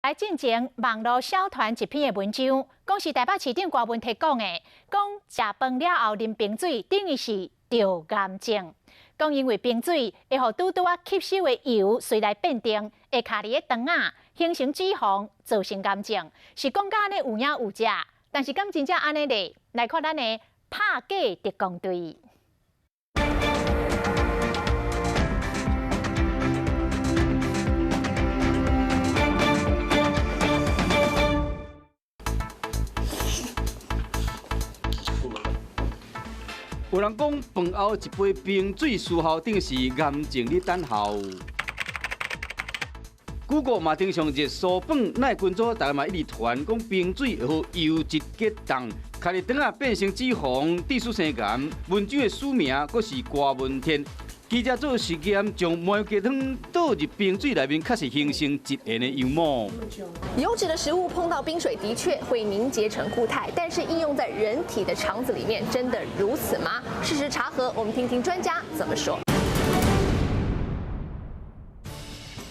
來進前網路小傳一篇的文章，講是台北市長郭文鐵講的，講食飯了後啉冰水，等於是著癌症。講因為冰水會予拄拄仔吸收的油隨來變定，會卡佇咧腸仔，形成脂肪，造成癌症。是講甲按呢有影有跡，但是敢真正按呢咧？來看咱的拍假特工隊。有人講，飯後一杯冰水，事後等於是癌症咧等候。Google 嘛頂上熱搜榜，那群組大家嘛一直傳講冰水會予油脂結凍，卡佇腸仔變成脂肪，致使生癌。文章的署名閣是郭文天。記者做實驗，將麻油雞湯倒入冰水內面，確實形成一圓的油膜。油脂的食物碰到冰水，的確會凝結成固態，但是應用在人體的腸子裡面，真的如此嗎？事實查核，我們聽聽專家怎麼說。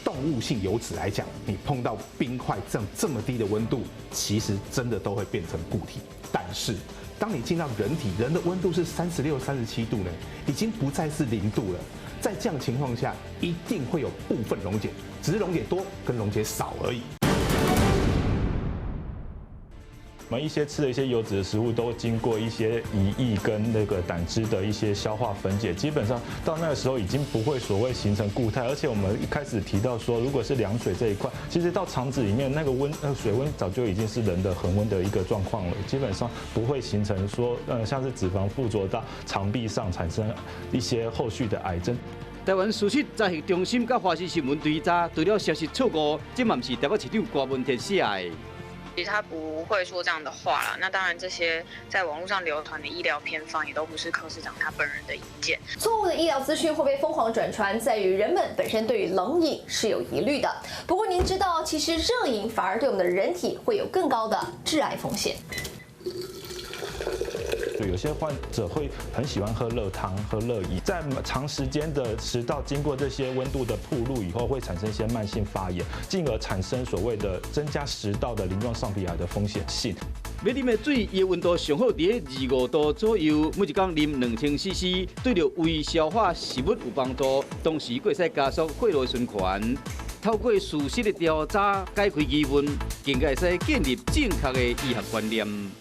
動物性油脂來講，你碰到冰塊這樣這麼低的溫度，其實真的都會變成固體。但是當你進到人體，人的溫度是36、37度呢，已經不再是0度了。在這樣情況下，一定會有部分溶解，只是溶解多跟溶解少而已。我們一些吃的一些油脂的食物，都經過一些胰液跟那個膽汁的一些消化分解，基本上到那個時候已經不會所謂形成固態。而且我們一開始提到說，如果是涼水這一塊，其實到腸子裡面那個溫，水溫早就已經是人的恆溫的一個狀況了，基本上不會形成說，像是脂肪附着到腸壁上產生一些後續的癌症。台灣事實查核中心佮華視新聞追查，除了消息錯誤，這嘛毋是台北市長郭文鐵寫的。其實他不會說這樣的話啦。那當然，這些在網絡上流傳的醫療偏方也都不是柯市長他本人的意見。錯誤的醫療資訊會被瘋狂轉傳，在於人們本身對於冷飲是有疑慮的。不過您知道，其實熱飲反而對我們的人體會有更高的致癌風險。有些患者會很喜歡喝熱湯、喝熱飲，在長時間的食道經過這些溫度的曝露以後，會產生一些慢性發炎，進而產生所謂的增加食道的鱗狀上皮癌的風險性。欲啉的水，伊的溫度上好佇25度左右，每一工啉2000 cc，對著胃消化食物有幫助，同時閣會使加速血液循環。透過事實的調查，解開疑問，更加會使建立正確的醫學觀念。